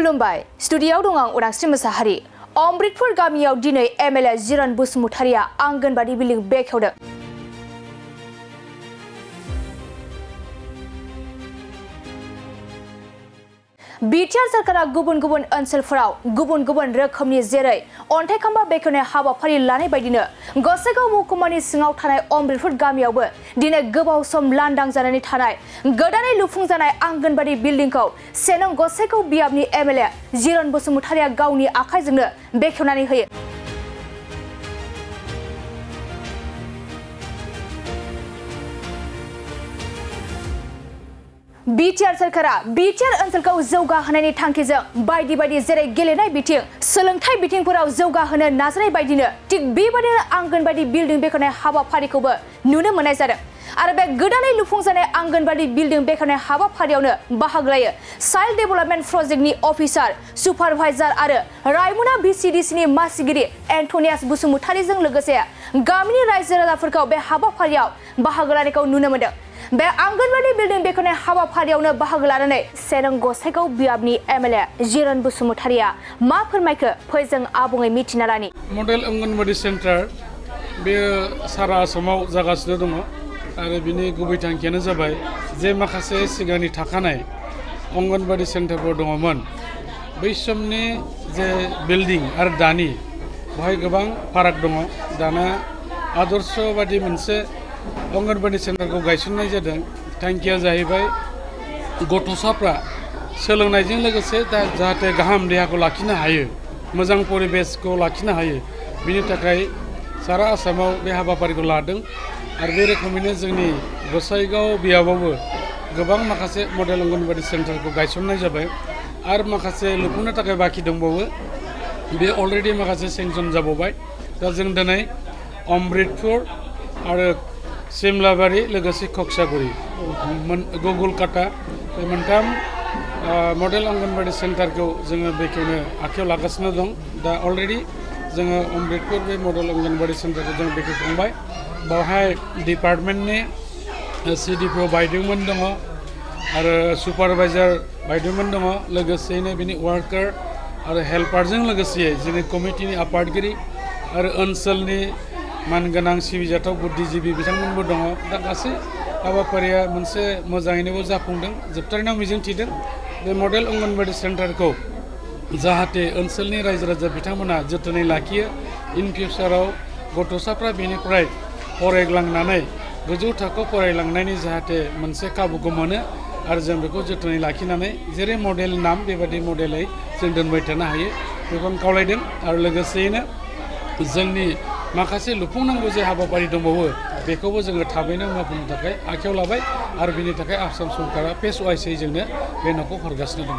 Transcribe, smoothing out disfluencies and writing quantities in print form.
खुलुमबाय स्टुडियोआव दं आं उदांस्रि मोसाहारि अमृतपुर गामियाव दिनै एमएलए जिरन बसुमतारिया आंगनबाड़ी बिल्डिं बेखेवदों। बिटिआर सरकारा गुबुन गुबुन ओनसोलफोराव गुबुन गुबुन रोखोमनि जेरै अन्थाइ खाम्फा बेखेवनाय हाबाफारि लानाय बायदिनो गसाइगाव महकुमानि सिङाव थानाय अमृतपुर गामियावबो दिनै गोबाव सम लांदां जानानै थानाय गोदानै लुफुंजानाय आंगनबाड़ी बिल्डिंखौ सेनं गसाइगाव बियाबनि एमएलए जिरन बसुमतारिया गावनि आखाइजोंनो बेखेवनानै होयो। बिटिआर सरकारा बिटिआर ओनसोलखौ जौगाहोनायनि थांखिजों बायदि बायदि जेरै गेलेनाय बिथिं सोलोंथाइ बिथिंफोराव जौगाहोनो नाजानाय बायदिनो थिग बेबायदिनो आंगनबाड़ी बिल्डिं बेखेवनाय हाबाफारिखौबो नुनो मोननाय जादों। आरो बे गोदानै लुफुंजानाय आंगनबाड़ी बिल्डिं बेखेवनाय हाबाफारियावनो बाहागो लायो चाइल्ड डेभेलपमेन्ट प्रजेक्टनि अफिसार सुपारभाइजार आरो रायमना भिसिडिसिनि मासिगिरि एन्टनियास बसुमतारिजों लोगोसे गामिनि रायजो राजाफोरखौ बे हाबाफारियाव बाहागो लानायखौ नुनो मोनदों। बे आंगनबाड़ी बिल्डिं बेखेवनाय हाबाफारियावनो बाहागो लानानै सेनं गसाइगाव बियाबनि एमएलए जिरन बसुमतारिया मा फोरमायखो फै जों आबुङै मिथिना लानि। मडेल अंगनवाड़ी सेन्टार बे सारा आसामाव जागासिनो दङ आरो बिनि गुबै थांखियानो जाबाय जे माखासे सिगांनि थाखानाय अंगनवाड़ी सेन्टारफोर दङमोन बै समनि जे बिल्डिं आरो दानि बेवहाय गोबां फाराग दङ। दाना आदर्श बादि मोनसे अंगनवाड़ी सेन्टारखौ गायसननाय जादों। थांखिया जाहैबाय गथ'साफ्रा सोलोंनायजों लोगोसे जाहाथे गाहाम देहाखौ लाखिनो हायो, मोजां परिबेसखौ लाखिनो हायो, बिनि थाखाय सारा आसामाव बे हाबाफारिखौ लादों। आरो बे रोखोमैनो जोंनि गसाइगाव बियाबावबो गोबां माखासे मडेल अंगनवाड़ी सेन्टारखौ गायसननाय जाबाय आरो माखासे लुफुंनो थाखाय बाखि दंबावो। बे अलरेडि माखासे सेंसन जाबावबाय। दा जों दिनै अमृतपुर आरो सिमलाबारि लोगोसे कक्सागुरि गगुलकाटा बे मोनथाम मडेल अंगनवाड़ी सेन्टारखौ जोङो बेखेवनो आखायाव लागासिनो दं। दा अलरेडि जोङो अमृतपुर बे मडेल अंगनवाड़ी सेन्टारखौ जों बेखेवखांबाय। बावहाय डिपार्टमेन्टनि सिडिपिअ बायदोंमोन दङ आरो सुपारभाइजार बायदोंमोन दङ, लोगोसेयैनो बिनि वार्कार आरो हेल्पारजों लोगोसे जोंनि कमिटिनि आफादगिरि आरो ओनसोलनि मानगोनां सिबिजाथाव बुद्धिजीबि बिथांमोनबो दङ। दा गासै हाबाफारिया मोनसे मोजाङैनो जाफुंदों। जोबथारनायाव मिजिंथिदों बे मडेल अंगनवाड़ी सेन्टारखौ जाहाथे ओनसोलनि रायजो राजा बिथांमोना जोथोनै लाखियो। इन फिउचाराव गथ'साफ्रा बेनिफ्राय फरायलांनानै गोजौ थाखोआव फरायलांनायनि जाहाथे मोनसे खाबुखौ मोनो आरो जों बेखौ जोथोनै लाखिनानै जेरै मडेल नाम बेबायदि मडेलै जों दोनबाय थानो हायो बेखौनो खावलायदों। आरो लोगोसेयैनो जोंनि माखासे लुफुंनांगौ जे हाबाफारि दंबावो बेखौबो जोङो थाबैनो मावफुंनो थाखाय आखायाव लाबाय आरो बिनि थाखाय आसाम सरकारा फेस वाइसै जोंनो बे न'खौ हरगासिनो दङ।